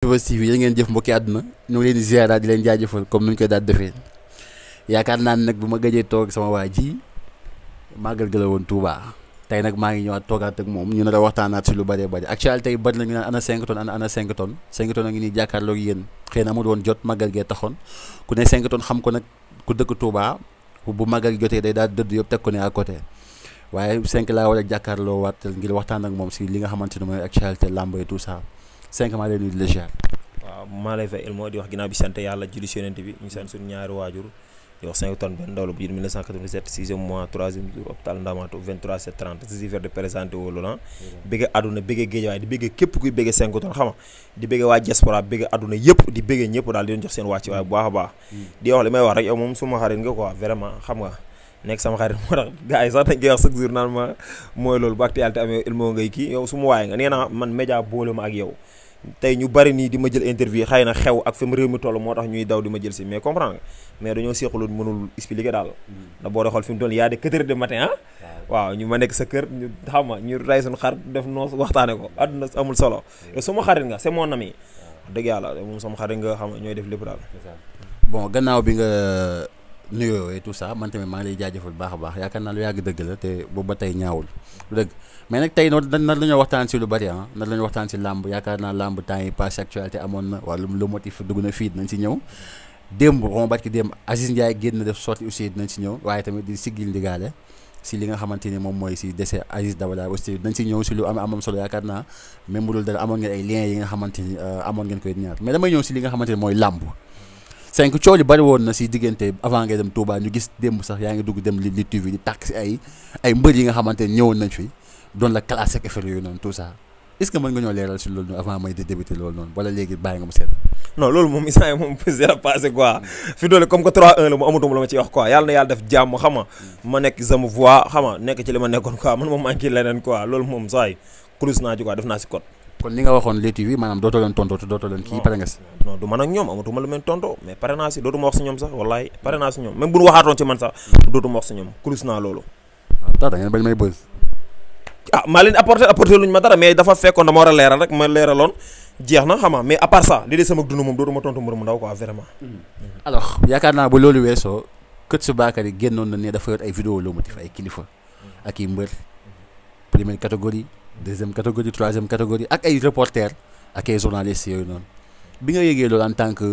Equivox TV yi ngeen jëf mbokki àdduna ñu ngi leen di ziara di leen jaajëfal comme nuñ koy daal defee yaakaar naa ne nag bu ma gëjee toog sama waa ji màggal ga la woon Touba tey nag maa ngi ñëwaat toogaat ak moom ñu nar a waxtaanaat si lu bëree bëri actualité tey bëri na ñu naan ana 5 tonnes ana 5 tonnes 5 tonnes a ngi nii jàkkaarloog yéen xëy na amul woon jot màggal gee taxoon ku ne 5 tonnes xam ko nag ku dëkk Touba bu màggal jotee day daal dëdd yëpp teg ko ne à côté waaye 5 laa war a jàkkaarloo waat ngir waxtaan ak moom si li nga xamante ne mooy actualité lamb et tout ça 5 maa leen nuyu di la ziar. waaw maa lay fay Elmo di wax ginnaaw bi sant yàlla julli si yonent bi ñu sant suñu ñaari waajur di wax 5 tonnes benn ndaw la bu jur 1997 6e mois 3e jour hôpital Ndamatou 23 730 si ver de présenté woo loolu bëgge àdduna bëgge géej waaye di bëgge képp kuy bëgge 5 tonnes xam nga di bëgge waa diaspora bëgge àdduna yëpp di bëgge ñëpp daal di leen jox seen wàcc waaye bu baax a baax di wax li may wax rek yow moom suma xarit nga quoi vraiment xam nga nekk sama xarit moo tax gars yi sax dañ koy wax chaque jour naan ma mooy loolu bu actualité amee Elmo ngay kii yow suma waaye nga nee naa man média boole ma ak yow tey ñu bari nii di ma jël interview xëy na xew ak fi mu réew mi toll moo tax ñuy daw di ma jël si mais comprendre nga mais dañoo seexaloon mënul expliquer daal da boo dee xool fi mu toll yaa de 4 heures de matin waaw ñu ma nekk sa kër ñu xam nga ñu ray suñu xar def noos waxtaane ko àdduna amul solo yow sama xarit nga c'est mon ami wax dëgg yàlla moom sama xarit nga xam nga ñooy def lépp daal bon gannaaw bi nga nuyoo et tout ça man tamit maa ngi lay jaajëfal baax a baax yaakaar naa lu yàgg dëgg la te boobu ba tey ñaawul lu dëgg mais nag tey noonu nar la ñoo waxtaan si lu bari nar la ñu waxtaan si làmb yaakaar naa làmb temps yi passé actualité amoon na wala lu motif dugg na fii dinañ si ñëw démb rombat ki démb Aziz Ndiaye génn def sorti aussi dinañ si ñëw waaye tamit di siggil ndigaale si li nga xamante ni moom mooy si décès Aziz Dabala aussi dinañ si ñëw si lu am solo yaakaar naa même bu dul dara amoon ngeen ay liens yi nga xamante ni amoon ngeen koy ñaar mais damay ñëw si li nga xamante ni mooy làmb 5 coow li bari woon na si diggante avant ngay dem Touba ñu gis démb sax yaa ngi dugg dem li TV di tàkk si ay mbër yi nga xamante ne ñëwoon nañ fi doon la classe ak effet yooyu noonu tout ça est-ce que mën nga ñoo leeral si loolu noonu avant may di débuter loolu noonu wala léegi bàyyi nga mu seet. non loolu moom instant moom zéro passé quoi fi doole comme que 3-1 la mu amatuma la ma ciy wax quoi yàlla na yàlla def jàmm xam nga ma nekk sama voix xam nga nekk ci li ma nekkoon quoi man moom maa ngi leneen quoi loolu moom saa yi kurus naa ci quoi def naa si code. kon li nga waxoon les TV maanaam dootoo leen tontu dootoo leen kii pare nga si. non du man ak ñoom amatuma lu mel tonto mais pare naa si dootuma wax si ñoom sax wallaay pare naa si ñoom même bu ñu waxaatoon ci man sax dootuma wax si ñoom kurus naa loolu. waaw tax da ngeen bañ may bës. maa leen apporté luñu ma dara mais dafa fekkoon dama war a leeral rek ma leeraloon jeex na xam nga mais à part ça li dee sama dund moom dootuma tontu mbir mu ndaw quoi vraiment. alors yaakaar naa ba loolu weesoo kët su baakar yi génnoon na ne dafa yor ay vidéo loo motif ay kilifa ak i mbër première catégorie deuxième catégorie troisième catégorie ak ay reporter ak ay journalistes yooyu noonu bi nga yëgee loolu en tant que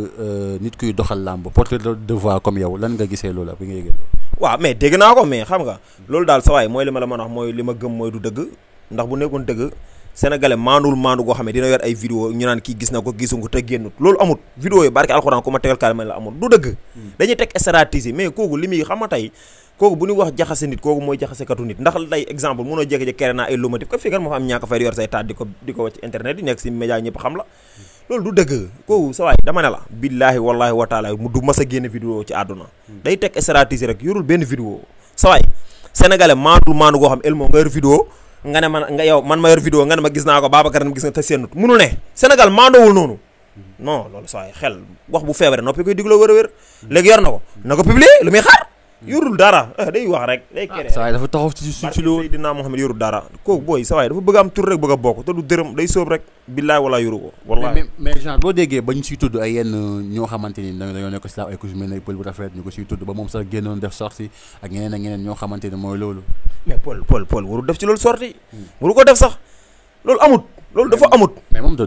nit kuy doxal làmb porteur de voix comme yow lan nga gisee loolu bi nga yëgee loolu. waaw mais dégg naa ko mais xam nga loolu daal sa waay mooy li ma la mën a wax mooy li ma gëm mooy du dëgg ndax bu nekkoon dëgg sénégalais maandu goo xam ne dina yor ay vidéo ñu naan kii gis na ko gisu ko te génnut loolu amut vidéo yi barke alxuraan ku ma tegal kaal ma la amut du dëgg dañuy teg stratégie mais kooku li muy xam nga tey kooku bu ñu wax jaxase nit kooku mooy jaxase katu nit ndax tey exemple mënoo jékki-jékki kere naa ay lomotif ko fii kan moo xam ñàkk fay yor say taat di ko wacc internet yi nekk si média ñëpp xam la loolu du dëgg kooku sa waay dama ne la billaahi wallaahi wa taala mu du mas a génn vidéo ci àdduna day teg stratégie rek yorul benn vidéo sa waay sénégalais maandu goo xam Elmo nga yor vidéo nga ne man nga yow man ma yor vidéo nga ne ma gis naa ko Babacar ne ma gis nga te seenut munul ne Sénégal maandoowul noonu non loolu sa waay xel wax bu feebare noppi koy digloo wër a wér léegi yor na ko na ko publier lu muy xaar yorul dara day wax rek day kere saa waay dafa taxaw ci lu Seydina Mohamed yorul dara kooku booy sa waay dafa bëgg am tur rek bëgg a bokk te du dërëm day sóob rek billaay wala yoru ko wallaay mais genre boo déggee ba ñu siy tudd ay yenn ñoo xamante ni dañoo nekk si la ay ku mel ne pël bu rafet ñu ko siy tudd ba moom sax génnoon def sorti ak ñeneen ak ñeneen ñoo xamante ni mooy loolu mais Paul waru def ci loolu sorti waru ko def sax loolu amut loolu dafa amut mais moom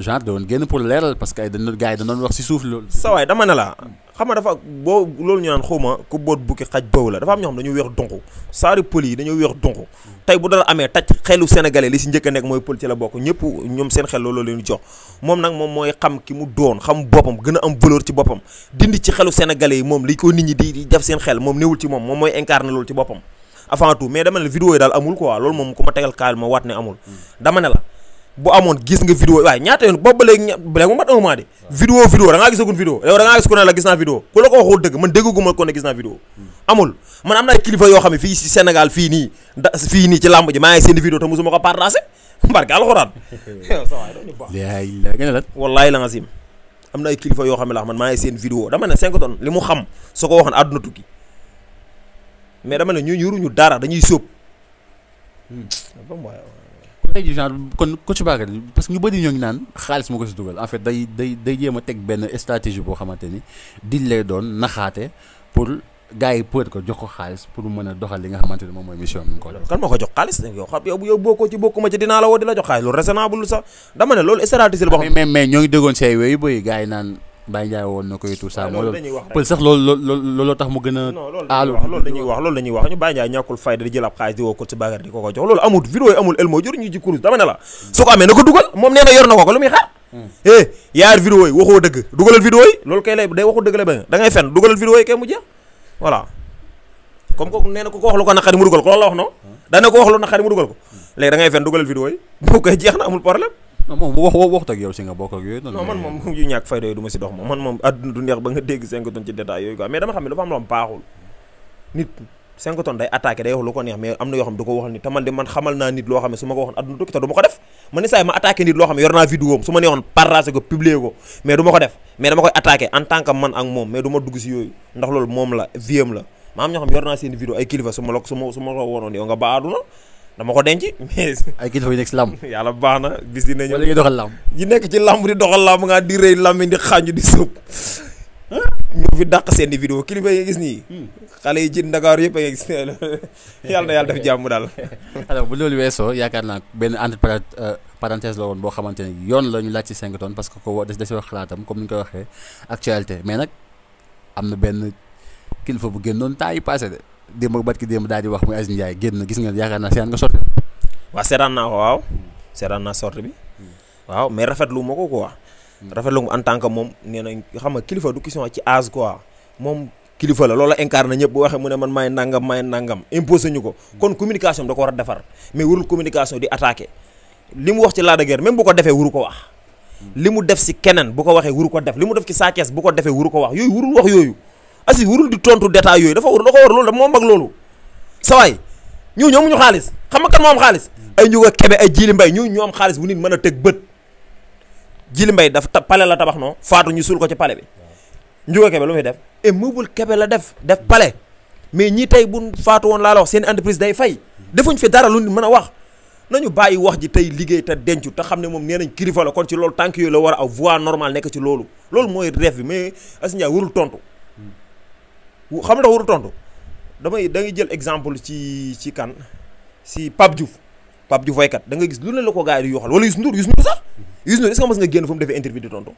genre doon génn pour leeral parce que ay gars yi dañu doon wax si suuf loolu sa waay dama ne la xam nga dafa boo loolu ñu naan xawma ku boot bukki xaj bëw la dafa am ñoo xam dañoo weex donku saari pël yi dañoo weex donku tey bu dara amee taj xelu sénégalais li si njëkk a nekk mooy pël ci la bokk ñëpp ñoom seen xel loolu leen jox moom nag moom mooy xam ki mu doon xam boppam gën a am valeur ci boppam dindi ci xelu sénégalais yi moom li ko nit ñi di def seen xel moom newul ci moom mooy incarné loolu ci boppam avant tout mais dama ne la vidéo yi daal amul quoi loolu moom ku ma tegal kaal ma waat ne amul dama ne la bu amoon gis nga vidéo waaye ñaata yoon boobu ba léegi mu mat un mois de vidéo da ngaa gisagul vidéo yow da ngaa gis ku ne la gis naa vidéo ku la ko waxul dëgg man dégguma ko ne gis naa vidéo amul man am na ay kilifa yoo xam ne fii si Sénégal fii nii ci làmb ji maa ngi seen vidéo te mosuma ko partagé mbarke alxuraan wallaahi la nga sim am na ay kilifa yoo xam ne la man maa ngi seen vidéo dama ne 5 tonnes li mu xam su ko waxoon àdduna tukki mais dama ne ñu yoruñu dara dañuy sóob tey jii genre kon Coach Bakary parce que ñu bëri ñoo ngi naan xaalis moo ko si dugal en fait day jéem a teg benn stratégie boo xamante ni diñ lay doon naxaate pour gars yi peut ko jox ko xaalis pour mën a doxal li nga xamante ni moom mooy mission bi. kan moo ko jox xaalis yow bokkoo ci bokkuma ci dinaa la woo di la jox xaalis loolu raisonnable sax dama ne loolu stratégie la boo xam mais ñoo ngi déggoon si ay wéyu bëy gars yi naan Baye Ndiaye woon na ko et tout ça. loolu dañuy wax pël sax loolu tax mu gën a. loolu dañuy wax ñu Baye Ndiaye ñàkkul fayda di jël ab xaalis di woo Coach Bakary di ko jox loolu amul vidéo yi amul elmo jur ñu ci kurus dama ne la su ko amee na ko dugal moom nee na yor na ko lu muy xaar yaar vidéo yi waxoo dëgg dugalal vidéo yi loolu kay lay day waxu dëgg la ba da ngay fen dugalal vidéo yi kay mu jeex voilà comme ko nee na ko wax lu ko naqari mu dugal ko loolu la wax non dana ko wax lu naqari mu dugal ko léegi da ngay fen dugalal vidéo yi bu koy jeex na amul problème non moom waxut ak yow si nga bokk ak yooyu. non man moom yu ñàkk fayda yooyu du ma si dox moom àdduna du neex ba nga dégg 5 tonnes ci détail yooyu quoi mais dama xam ne dafa am loo xam baaxul nit 5 tonnes day attaqué day wax lu ko neex mais am na yoo xam ne du ko waxal nit te man de man xamal naa nit loo xam ne su ma ko waxoon àdduna tukki te du ma ko def man ni saa yi ma attaqué nit loo xam ne yor naa vidéo am su ma neexoon partagé ko publier ko mais du ma ko def mais dama koy attaqué en tant que man ak moom mais du ma dugg si yooyu ndax loolu moom la viam la ma am ñoo xam ne yor naa seen vidéo ay kilifa su ma la ko wonoon yow nga ba àdduna dama ko denc mais ay kilifa yu nekk si làmb yàlla baax na bis dina ñëw wala ñuy doxal làmb yi nekk ci làmb di doxal làmb nga di rëy làmb di xànju di sëb ñoo fi dàq seen vidéo kilifa yi gis nii xale yi ci Ndakaaru yëpp a gis yàlla na yàlla def jàmm daal alors bu loolu weesoo yaakaar naa benn entre parenthèse la woon boo xamante ne yoon la ñu laaj ci 5 tonnes parce que ko des wax xalaatam comme ni ñu ko waxee actualité mais nag am na benn kilifa bu génnoon temps yi passé de démb ak barki démb daal di wax muy Aziz Ndiaye génn gis nga yaakaar naa seetaan nga sorti waaw seetaan naa ko waaw seetaan naa sorti bi waaw mais rafetlu ma ko quoi rafetlu en tant que moom nee na xam nga kilifa du question ci âge quoi moom kilifa la loolu la incarné ñëpp bu waxee mu ne man maay nangam imposé ñu ko kon communication da ko war a defar mais warul communication di attaqué li mu wax ci Lac de Guiers même bu ko defee wuru ko wax li mu def si keneen bu ko waxee wuru ko def li mu def ci Sa Thiès bu ko defee wuru ko wax yooyu wurul wax yooyu Aziz wurul di tontu détail yooyu dafa war loolu da moom ak loolu sawaay ñoo amuñu xaalis xam nga kan moo am xaalis ay ñu ko kebe ay Jili Mbay ñoo am xaalis bu nit mën a teg bët Jili Mbay dafa pale la tabax non faatu ñu suul ko ci pale bi njuga kebe lu muy def immeuble kebe la def pale mais ñi tey bu faatu woon laa la wax seen entreprise day fay defuñ fi dara lu nit mën a wax nañu bàyyi wax ji tey liggéey te dencu te xam ne moom nee nañ kilifa la kon ci loolu tànk yooyu la war a voie normale nekk ci loolu mooy rêve bi mais Aziz Ndiaye warul tontu xam nga warul tontu da ngay jël exemple ci kan si Pape Diouf waykat da nga gis lu ne la ko gars yi di yoxal wala Youssou Ndour sax Youssou Ndour est-ce que mos nga génn fu mu defee interview di tontu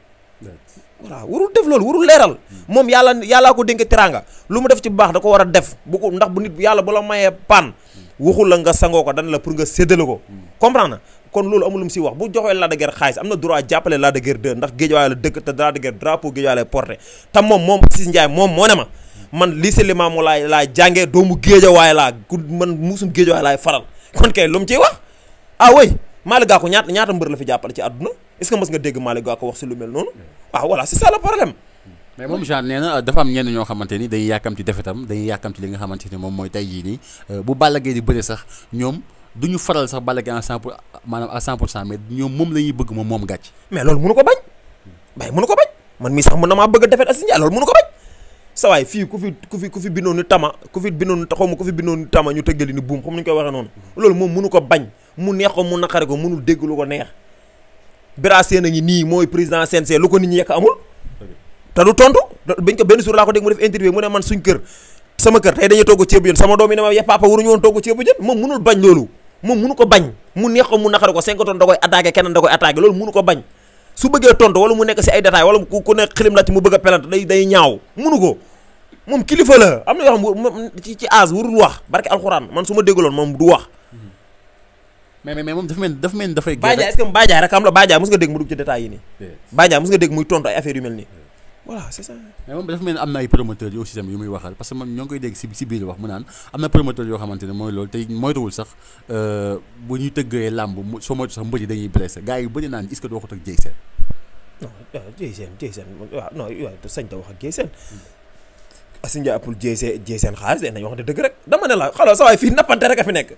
voilà warul def loolu warul leeral moom yàllaa ko dénk teranga lu mu def ci baax da ko war a def bu ko ndax bu nit yàlla bu la mayee paan waxul la nga sangoo ko dan la pour nga séddale ko comprendre na kon loolu amul lu mu si wax bu joxee Lac de Guiers xaalis am na droit jàppale Lac de Guiers 2 ndax Guédiawaye la dëkk te Lac de Guiers drapeau Guédiawaye lay porté te moom Aziz Ndiaye moom moo ne ma man lycée Limamou laay jàngee doomu Guédiawaye laa ku man muusum Guédiawaye laay faral kon kay lu mu ciy wax oui Malick Gakou ñaata mbër la fi jàppale ci àdduna est-ce que mës nga dégg Malick Gakou wax si lu mel noonu voilà c'est ça le problème mais moom genre nee na dafa am ñenn ñoo xamante ni dañuy yàkkamti defetam dañuy yàkkamti li nga xamante ni moom mooy tey jii nii bu Balla Gaye di bëre sax ñoom du ñu faral sax Balla Gaye maanaam à 100% mais ñoom moom la ñuy bëgg moom gàcc mais loolu mënu ko bañ man mii sax mën na maa bëgg a defet Aziz Ndiaye loolu mënu ko bañ sa waay fii ku fi bindoon ni tama ku fi bindoon ni tama ñu tëggali ni buum xam ñu koy waxee noonu loolu moom mënu ko bañ mu neex ko mu naqare ko mënul dégg lu ko neex Bira Sène a ngi nii mooy président CNG lu ko nit ñi yekk amul te du tontu bañ ko benn jour laa ko dégg mu def interview mu ne man suñ kër sama kër tey dañuy togg ceebu jën sama doom yi ne ma papa waruñu woon togg ceebu jën moom mënul bañ loolu moom mënu ko bañ mu neex ko mu naqare ko 5 tonnes da koy attaqué keneen da koy attaqué loolu mënu ko bañ su bëggee tontu wala mu nekk si ay détails wala ku nekk xilim la ci mu bëgg a pelante day ñaaw mënu ko moom kilifa la am na yoo xam ci âge warul wax barke alxuraan man su ma déggaloon moom du wax mais moom dafa mel ni dafay Baye Ndiaye est-ce que Baye Ndiaye rek am la Baye Ndiaye mos nga dégg mu dugg ci détails yi nii Baye Ndiaye mos nga dégg muy tontu ay affaires yu mel nii voilà c'est ça mais moom dafa mel ni am na ay promoteurs yi aussi tamit yu muy waxal parce que man ñoo ngi koy dégg si biir wax mu naan am na promoteurs yoo xamante ne mooy loolu te moytuwul sax bu ñuy tëggee làmb soo moytu sax mbër yi dañuy blessé gars yi bëri naan est-ce que doo ko teg Dieye Sène Dieye Sène waaw non waaw sañ ta wax ak Dieye Sène Aziz Ndiaye appul Dieye Sène xaalis nañ wax dëgg rek dama ne la xaloo sa waay fii nappante rek a fi nekk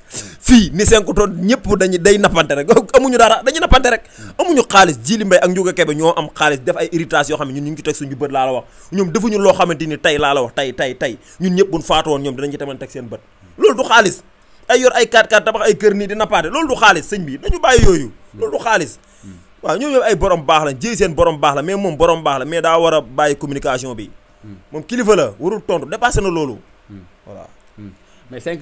fii ni 5 tonnes ñëpp day nappante rek amuñu dara dañuy nappante rek amuñu xaalis Jili Mbay ak Ndiouga Kébé ñoo am xaalis def ay héritage yoo xam ne ñun ñu ngi ci teg suñu bët laa la wax ñoom defuñu loo xamante ni tey laa la wax tey ñun ñëpp buñ faatu woon ñoom dinañ ci tamit teg seen bët loolu du xaalis ay yor ay 4x4 tabax ay kër nii di nappaate loolu du xaalis sëñ bi nañu bàyyi yooyu loolu du xaalis waaw ñoom ay borom baax la jéy seen borom baax la mais moom borom baax la mais daa war a bàyyi communication bi moom kilifa la warul tontu dépassé na loolu voilà mais 5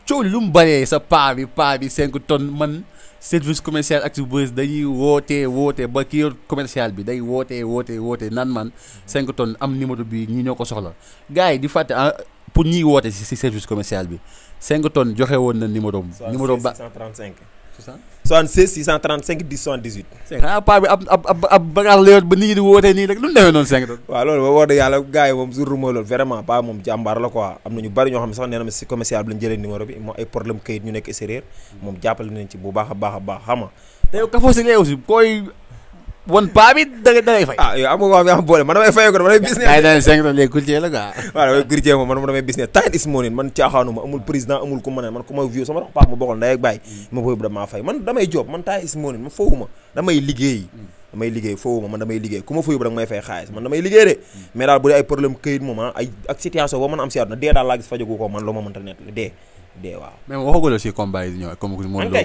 coow li lu mu bëree sa paa bi 5 tonnes man service commercial Actubuzz dañuy woote ba kii yor commercial bi day woote nan man 5 tonnes am numéro bi ñi ñoo ko soxla gars yi di fàtte pour ñiy woote si service commercial bi 5 tonnes joxe woon na numéro ba 635 76 635 10 78 xanaa paa bi ab bagaar la yor ba nit ñi di wootee nii rek lu mu defee noonu 5 tonnes waaw loolu wax dëgg yàlla gars yi moom jour mooy loolu vraiment paa moom jàmbaar la quoi am na ñu bari ñoo xam ne sax nee na ma si commercial bi lañ jëlee numéro bi moo ay problème kayit ñu nekk extérieur moom jàppale nañ ci bu baax a baax xam nga te yow kafoo si aussi koy wan paa bi da ngay fay yow am nga am boole man damay fayee ko damay business ay daal 5 tonnes léegi courtier la quoi waaw damay courtier moom man damay business time is money man caaxaanuma amul président amul ku ma ne man ku ma vieux sama dox paa ma bokkal ndey ak baay ma boobu damaa fay man damay job man time is money man fowuma damay liggéey fowuma man damay liggéey ku ma fa yóbbu da nga may fay xaalis man damay liggéey de mais daal bu dee ay problème këyit moom ay ak situation boo mën a am si àdduna dee daal laa gis fajagu ko man lu ma mënta net dee waaw mais waxaguloo si combat yi di ñëw comme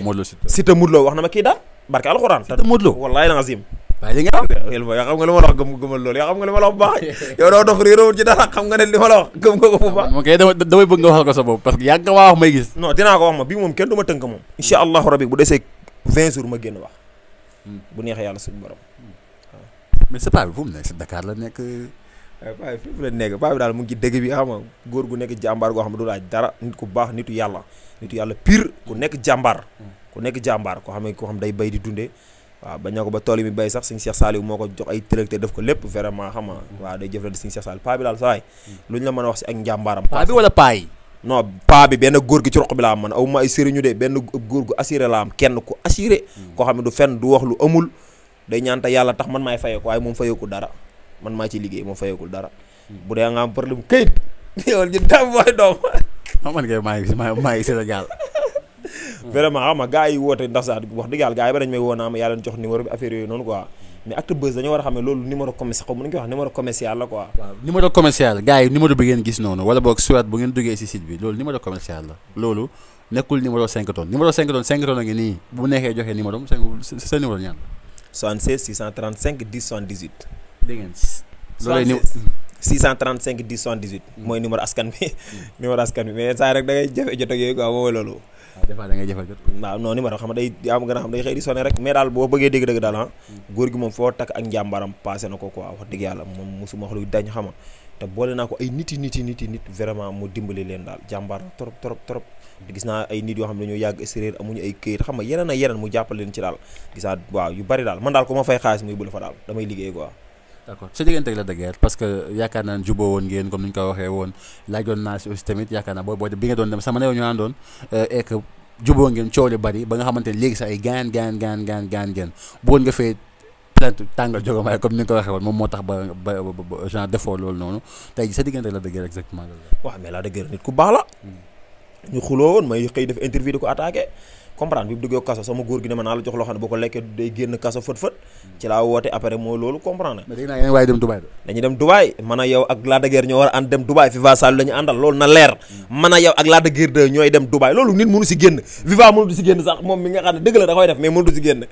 Modou Lo Siteu Modou Lo wax na ma kii daal barke alxuraan Siteu Modou Lo wallaahi lazim waaye li nga yaa xam nga li ma la wax gëmal loolu yaa xam nga li ma la wax bu baax yow doo dof réeróowul ci dara xam nga ne li ma la wax gëm nga ko bu baax moom kay damay bëgg nga waxal ko sa bopp parce que yàgg nga maa wax may gis non dinaa ko wax ma bii moom kenn du ma tënk moom incha allahu rabbi bu desee 20 jours ma génn wax bu neexee yàlla suñu borom mais sa paa bi fu mu nekk si Dakar la nekk paa bi fépp la nekk paa bi daal mu ngi ci dëgg bi xam nga góor gu nekk jàmbaar goo xam ne du laaj dara nit ku baax nitu yàlla pire ku nekk jàmbaar koo xam day bay di dundee waaw bañ na ko ba tool yi mi bay sax Serigne Cheikh Saliou moo ko jox ay tracteur def ko lépp vraiment xam nga waaw day jëflante Serigne Cheikh Saliou paa bi daal sawaay lu ñu la mën a wax si ak njàmbaaram paa bi wala paa yi non paa bi benn góor gi ci roq bi laa am man aw ma ay sëriñu de benn góor gu assuré la am kenn ku assuré koo xam ne du fenn du wax lu amul day ñaanta yàlla tax man maay fayeeku waaye moom fayeekul dara man maa ci liggéey moom fayeekul dara bu dee nga am problème këyit yow ñu tam mooy doom man kay maa ngi Sénégal vraiment xam nga gars yi woote ndax sax wax dëgg yàlla gars yi ba dañ may woo naa ma yàlla jox numéro bi affaire yooyu noonu quoi mais Actubuzz dañoo war a xam ne loolu numéro commercial xaw ma nu ñu koy wax numéro commercial la quoi waaw numéro commercial gars yi numéro bi ngeen gis noonu wala boog soit bu ngeen duggee si site bi loolu numéro commercial la loolu nekkul numéro 5 tonnes numéro 5 tonnes 5 tonnes a ngi nii bu neexee joxe numéro sa numéro ñaan 76 635 10 78 dégg ngeen loolu 635 10 78 mooy numéro askan bi mais saa rek da ngay jafe jot ak yooyu quoi mooy loolu waaw des fois da ngay jafe jot waaw non numéro xam nga day am gën a xam day xëy di sonné rek mais daal boo bëggee dégg-dëgg daal góor gi moom foo takk ak njàmbaram passé na ko quoi wax dëgg yàlla moom musuma wax luy dañ xama te boole naa ko ay nit vraiment mu dimbali leen daal jàmbaar trop te gis naa ay nit yoo xam ne dañoo yàgg séréer amuñu ay këyit xam nga yeneen ak yeneen mu jàppale leen ci daal gis naa waaw yu bari daal man daal ko ma fay xaalis muy bula fa daal damay liggéey quoi d'accord sa diggante ak Lac de Guiers parce que yaakaar naa ne juboo woon ngeen comme ni ñu ko waxee woon laajoon naa si aussi tamit yaakaar naa boo bi nga doon dem sama néew ñu àndoon et que juboo ngeen coow li bari ba nga xamante ne léegi sax ay gaan ngeen bëggoon nga fee plainte tàngal Jogomaay comme ni nga ko waxee woon moom moo tax ba genre defoo loolu noonu tey sa diggante ak Lac de Guiers exactement waaw mais Lac de Guiers nit ku baax la ñu xuloo woon may xëy def interview di ko attaqué comprendre bi mu duggee kaso sama góor gi ne ma naa la jox loo xam ne boo ko lekkee day génn kaso fët ci laa woote après mooy loolu comprendre mais dégg naa yéen waaye dem Dubaï dañuy dem Dubaï man a yow ak Lac de Guiers ñoo war a ànd dem Dubaï Viva Sall la ñu àndal loolu na leer man a yow ak Lac de Guiers 2 ñooy dem Dubaï loolu nit mënu si génn Viva mënu si génn sax moom mi nga xam ne dëgg la da koy def mais mënu si génn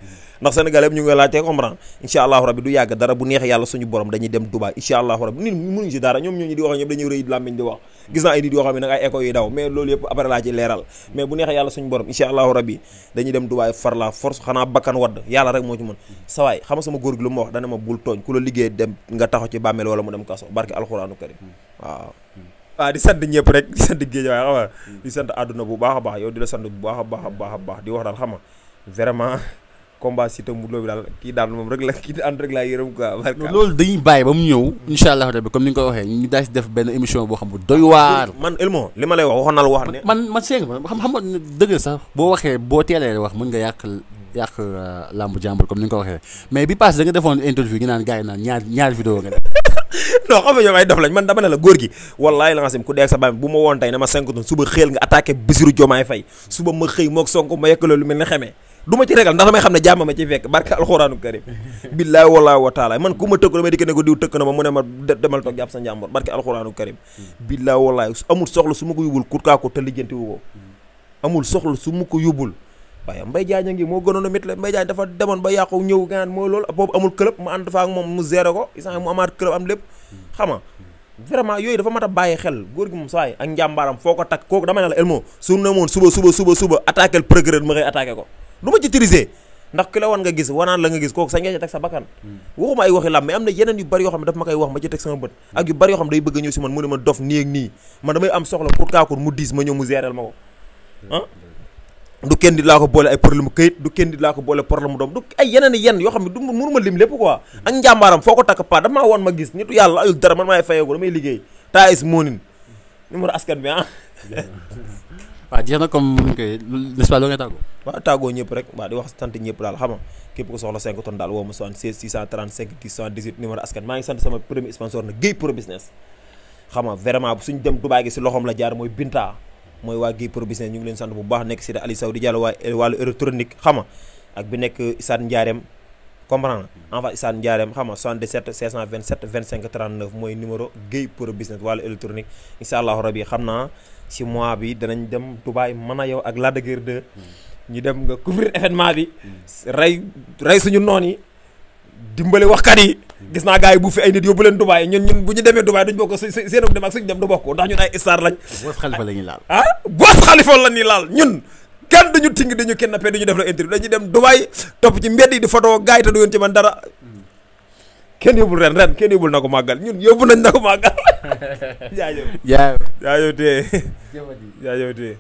ndax Sénégal yëpp ñu ngi laajte comprendre incha allahu rabbi du yàgg dara bu neexee yàlla suñu borom dañuy dem Dubaï incha allahu rabbi nit mënuñu si dara ñoom ñooñu di wax ñëpp dañuy rëy làmmiñ di wax gis naa ay nit yoo xam ne nag ay écho yi daw mais loolu yëpp après laa ci leeral mais bu neexee yàlla suñu borom incha allahu rabbi dañuy dem Dubaï far la force xanaa bakkan wadd yàlla rek moo ci mën sawaay xam nga sama góor gi lu ma wax dana ma bul tooñ ku la liggéey dem nga taxaw ci bàmmeel wala mu dem kaso barke alxuraanu karim waaw di sant ñëpp rek di sant géej waaye xam nga di sant àdduna bu baax a baax yow di la sant bu baax a baax a baax a baax di wax daal xam nga vraiment combat Siteu Modou Lo bi daal kii daal moom rek la kii ànd rek laa yërëm quoi. loolu dañuy bàyyi ba mu ñëw incha allah rabbi comme ni nga ko waxee ñu daal si def benn émission boo xam bu doy waar. man Elmo li ma lay wax waxoon naa la wax ne. man seen xam nga dëgg sax boo waxee boo teelee wax mën nga yàq làmb jàmbur comme ni nga ko waxee mais bi passé da nga defoon interview gi naan gars yi naan ñaari vidéo nga def. non xam nga ñoom ay dof lañ man dama ne la góor gi wallaahi la nga sim ku dee ak sa baam bu ma woon tey ne ma 5 tonnes suba xëyal nga attaqué Bassirou Diomaye Faye suba ma xëy moog Sonko ma yekk loolu lu mel ne xamee du ma ci regal ndax damay xam ne jàmm ma ciy fekk barke alxuraanu karim billaay wallaay wa taala man ku ma tëkk damay dikk ne ko diw tëkk na ma mu ne ma demal toog jàpp sa njàmbur barke alxuraanu karim billaay wallaay amul soxla su ma ko yóbbul kur kaa ko te lijjanti wu ko amul soxla su ma ko yóbbul waaye Mbaye Diagne ngi moo gënoon a métti la Mbaye Diagne dafa demoon ba yàqu ñëw gaan mooy loolu boobu amul club mu ànd fa ak moom mu géré ko isaan mu amaat club am lépp xam nga vraiment yooyu dafa mat a bàyyi xel góor gi moom saa yi ak njàmbaaram foo ko takk kooku dama ne la Elmo su ne moon suba attaqué le procureur ma xëy attaqué ko du ma ci triser ndax ki la woon nga gis wanaan la nga gis kooku sax nga ci teg sa bakkan waxuma ay waxi làmb mais am na yeneen yu bari yoo xam ne daf ma koy wax ma ci teg sama bët ak yu bari yoo xam ne day bëgg a ñëw si man mu ne ma dof nii ak nii man damay am soxla pour kaakur mu diis ma ñëw mu géréel ma ko ah du kenn di laa ko boole ay problème këyit du kenn di laa ko boole problème doom du ay yeneen yenn yoo xam ne du mënuma lim lépp quoi ak njàmbaaram foo ko takk pa damaa woon ma gis nitu yàlla ayul dara man maay fayeeku damay liggéey taais moonin numéro askan bi ah waaw jeex na comme muñ koy n'est-ce pas loo ngay tàggoo waaw tàggoo ñëpp rek waaw di wax sant ñëpp daal xam nga képp ko soxla 5 tonnes daal woo ma 76 635 10 78 numéro askan maa ngi sant sama premier sponsor na Guèye Pro Business xam nga vraiment suñ dem Dubaay gi si loxoom la jaar mooy Binta mooy waa Guèye Pro Business ñu ngi leen sant bu baax nekk si de Aliou Sow di jàll waa wàllu électronique xam nga ak bi nekk Issane Ndiarème comprendre en fait Issane Ndiarème xam nga 77 527 25 39 mooy numéro Guèye Pro Business wàllu électronique incha allahu rabi xam naa si mois bi danañ dem Dubaay mën a yow ak Lac de Guiers 2 ñu dem nga couvrir événement bi rey suñu noon yi dimbali waxkat yi gis naa gars yi bu fi ay nit yóbbu leen Dubaay ñun bu ñu demee Dubaay duñ bokk seen dem ak suñu dem du bokk ndax ñun ay star lañ boos xalifa la ñuy laal boos xalifa la ñuy laal ñun kenn duñu ting dañu kidnappé duñu def la interview dañuy dem Dubaay topp ci mbedd yi di photo gars yi te du yoon ci man dara kenn yóbbul ren kenn yóbbul na ko màggal ñun yóbbu nañ na ko màggal jaajëf jaajëf jaajëf tee